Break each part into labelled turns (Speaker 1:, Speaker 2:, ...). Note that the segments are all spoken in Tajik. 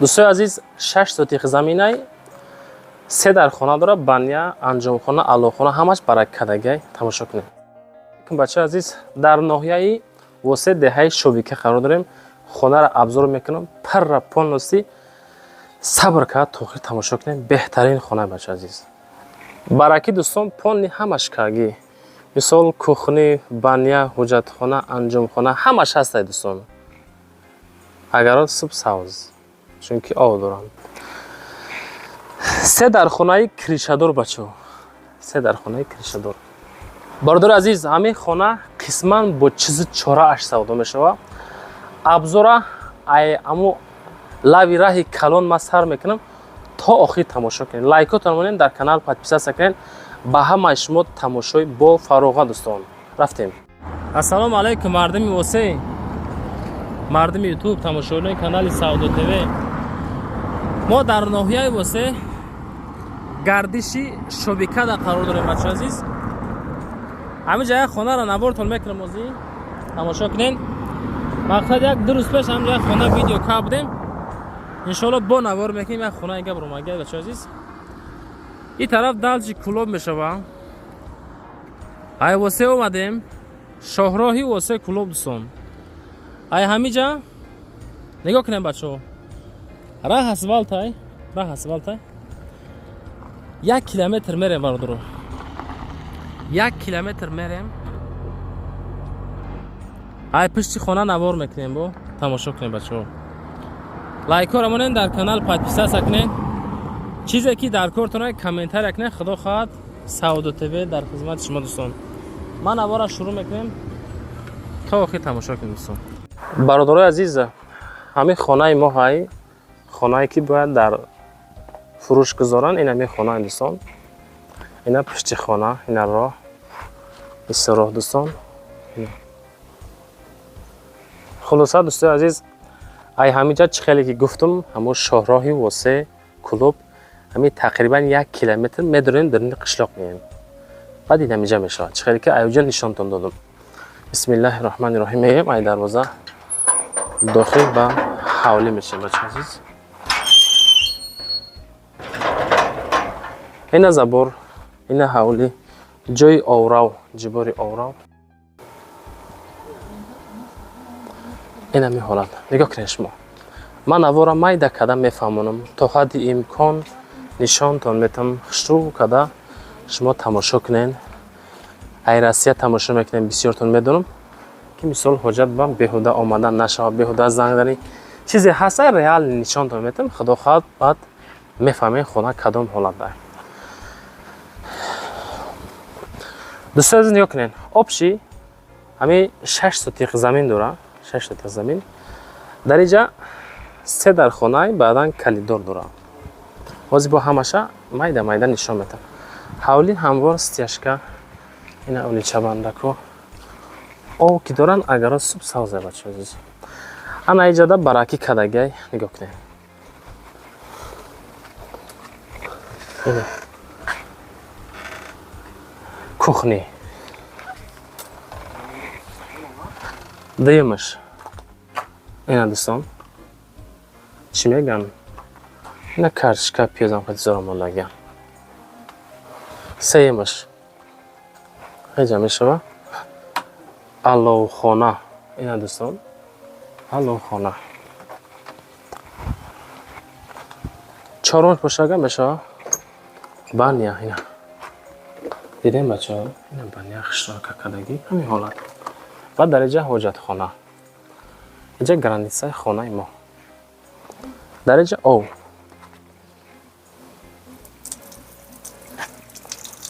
Speaker 1: Дӯстои азиз, 6 сотих заминай, се дархона дора, баня, анҷомхона, аллохона, ҳамаш бараккадагай. Тамошо кунед. Бачаи азиз, дар ноҳияи Восе, деҳаи Шовика қарор дорем. Хонаро обзор мекунам парра полностью. Сабр кард, то охир тамошо кунем. Беҳтарин хона, бачаи азиз. Баракӣ, дӯстон, полный ҳамаш кагӣ. Мисол, кухни, баня, ҳуҷҷатхона, анҷомхона ҳамаш ҳастай, дӯстон. Агарот суб савз, чунки об доранд. Се дархонаи крышадор, бачаҳо, се дархонаи крышадор. Бародари азиз, ҳамин хона қисман бо чизу чорааш савдо мешавад. Обзора ай аму лави раҳи калон ман сар мекунам, то охир тамошо кунед. Лайкотон монед, дар канал подписаться кунед. Ба ҳамаи шумо тамошои бо фароға, дӯстон. Рафтем. Ассалому алайкум, мардуми Восе, мардуми Ютуб, тамошобинони канали Савдо ТВ. Мо дар ноҳияи Восе, гардиши Шобикада қарор дорем, бачаи азиз. Ҳамин ҷа як хонаро навортон мекунам, озӣ тамошо кунед. Мақсад, як 2 рӯз пеш ҳамин ҷа як хона видео кард будем. Иншоалло, бо навор мекунем. Як хонаи гап ромага, бачаи азиз. Ин тараф далҷи Кулоб мешава. Ай Восе омадем, шоҳроҳи Восе Кулоб, дӯстон. Ай ҳамиҷа нигоҳ кунем, бачаҳо, раҳ асфалтай, раҳ асфалтай. 1 километр мерем, бародаро, 1 километр мерем. Ай пишти хона навор мекунем, бо тамошо кунем, бачаҳо. Лайкҳоро монем, дар канал подписаться кунед. Чизе ки дар кортон, комментария кунед. Худо хоҳад, Савдо ТВ дар хизмати шумо, дӯстон. Ман навора шурӯъ мекунем, то охир тамошо кунед, дӯстон. Бародарои азиз, ҳамин хонаи мо ҳай, хонае ки бояд дар фурӯш гузоранд, ин ҳамин хонаи, дӯстон. Ина пушти хона, ина роҳ, исо роҳ, дӯстон. Хулоса, дӯстои азиз, ай ҳаминҷа, чӣ хеле ки гуфтум, ҳамун шоҳроҳи Восе Кулоб, ҳамин тақрибан 1 километр медорем, даруни қишлоқ меем, баъд ин ҳаминҷа мешавад, чӣ хеле ки аюҷа нишонтон додум. Бисмиллаҳи роҳмани роҳим мегӯем, ай дарвоза дохил ба ҳавлӣ мешавем, бача азиз. Ина забор, ина ҳавлӣ, ҷои оврав, ҷибори оврав. Ин ҳамин ҳолат. Нигоҳ кунед шумо. Ман навора майда карда мефаҳмонам, то ҳадди имкон нишонтон метам. Хушрӯ карда шумо тамошо кунед. Ай Россия тамошо мекунем, бисёртон медонам, ки мисол ҳоҷат ба беҳуда омадан нашавад, беҳуда занг зани. Чизе ҳаст, ай реал нишонтон метам. Худо хоҳад, баъд мефаҳмем, хона кадом ҳолат дар. Дӯстои азиз, нигоҳ кунед, общий ҳамин 6 сотиқ замин дора, 6 сотиқ замин. Дар инҷа се дархонай, баъдан калидор дора. Ҳозир бо ҳамаша майда майда нишон метам. Ҳавли ҳамвор, стяжка, ина ҳавли чабандако, об ки доранд, агаро суб савза, бача азиз. Ана иҷада баракӣ кадагай, нигоҳ кунед. Кухни. Дуюмаш ина, дӯстон, чӣ мегӯянд, ина картошка, пиёзам хати мондагиам. Сеюмаш ҳеҷа мешава аловхона. Ина, дӯстон, аловхона. Чорумаш бошага мешава баня. Ина дидем, бачаҳо, ина баня хишрока кардагӣ, ҳамин ҳолат. Ва дар инҷа ҳоҷатхона, инҷа границаи хонаи мо, дар инҷа ов.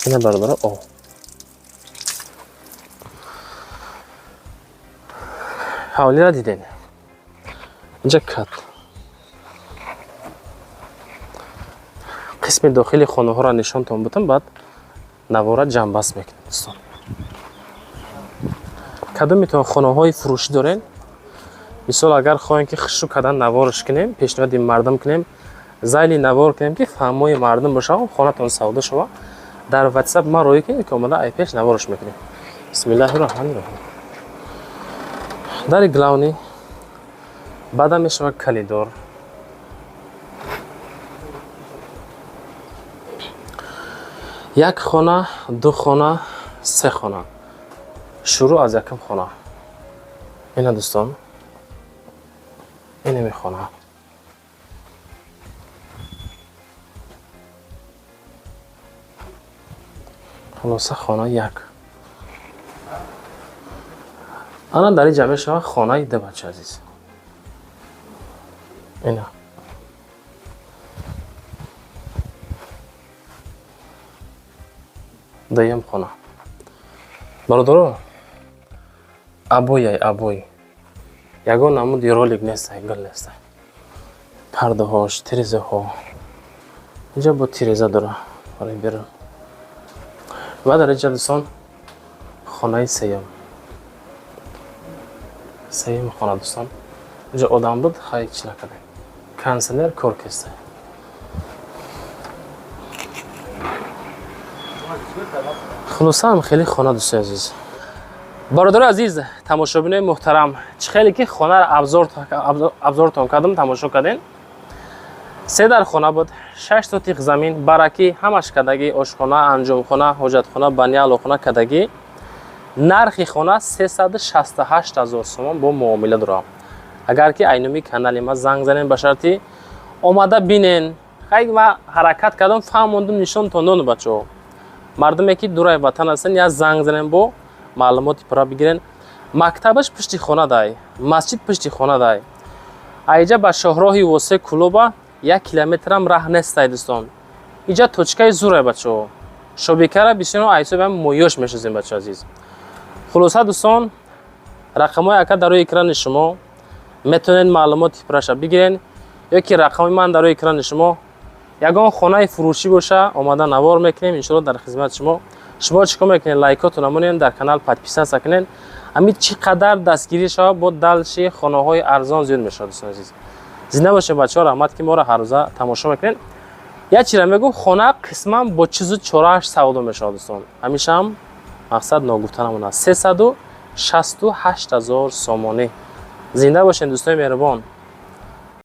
Speaker 1: Ина, бародаро, ов. Ҳавлиро дидем. Инҷа кат. Қисми дохили хонаҳоро нишонтон будам, баъд навора ҷамъбаст мекунем, дӯстон. Кадомитон хонаҳои фурӯшӣ дорен? Мисол, агар хоҳем, ки хушрӯ кардан наворш кунем, пешниҳоди мардум кунем, зайли навор кунем, ки фаҳмои мардум бошава, хонатон савдо шава, дар WhatsApp ман роӣ кунем, ки омада ай пеш наворш мекунем. Бисмиллаҳи роҳмани роҳим. Дари главный, баъдан мешава калидор. Як хона, ду хона, се хона. Шурӯъ аз якум хона. Ина, дӯстон, инами хона. Хулоса, хона як. Ана дар инҷа мешавад хонаи ду, бача азиз. Ина. Дуюм хона. Бародаро, обояй обой. Ягон намуди ролик нестай, гул нестай. Пардаҳош, тирезаҳо. Инҷа бо тиреза дора барои берун. Ва дар инҷа, дӯстон, хонаи сеюм. Сеюм хона, дӯстон. Инҷа одам буд, хай, чӣ накардем. Кондиционер кор кестай. Хулоса, хеле хона, дӯстои азиз. Бародари азиз, тамошобинои муҳтарам, чӣ хеле ки хонаро обзортон кардам, тамошо кардем. Се дар хона буд, 6 сотих замин, баракӣ ҳамаш кардагӣ, ошхона, анҷомхона, ҳоҷатхона, баня, алохона кардагӣ. Нархи хона 368 ҳазор сомон, бо муомила дорам. Агар ки айнуми канали ма занг занем, ба шарти омада бинен. Хай, ма ҳаракат кардам, фаҳмондум, нишонтон додам, бачаҳо. Мардуме ки дураи ватан ҳастен, я занг занем, бо маълумоти пурра бигирен. Мактабаш пушти хона дай, масҷид пушти хона дай. Аиҷа ба шоҳроҳи Восе Кулоба 1 километрам раҳ нестай, дӯстон. Иҷа точкаи зурай, бачаҳо. Шобикара бисёр айсоби моёш мешозем, бача азиз. Хулоса, дӯстон, рақамҳои ака дар рӯи экрани шумо, метавонед маълумоти пурраша бигирен, ё ки рақами ман дар рӯи экрани шумо. Ягон хонаи фурӯшӣ боша, омада навор мекунем, иншоалло, дар хизмати шумо. Шумо чӣ кор мекунед? Лайкотона монед, дар канал подписаться кунед. Ҳамин чӣ қадар дастгирӣ шавад, бо дальше хонаҳои арзон зиёд мешавад, дӯстони азиз. Зинда бошед, бачаҳо, раҳмат, ки моро ҳаррӯза тамошо мекунед. Як чиза мегӯм: хона қисман бо чизу чорааш савдо мешавад, дӯстон. Ҳамешаам мақсад ногуфтанамон аст. 368 ҳазор сомонӣ. Зинда бошед, дӯстони меҳрубон.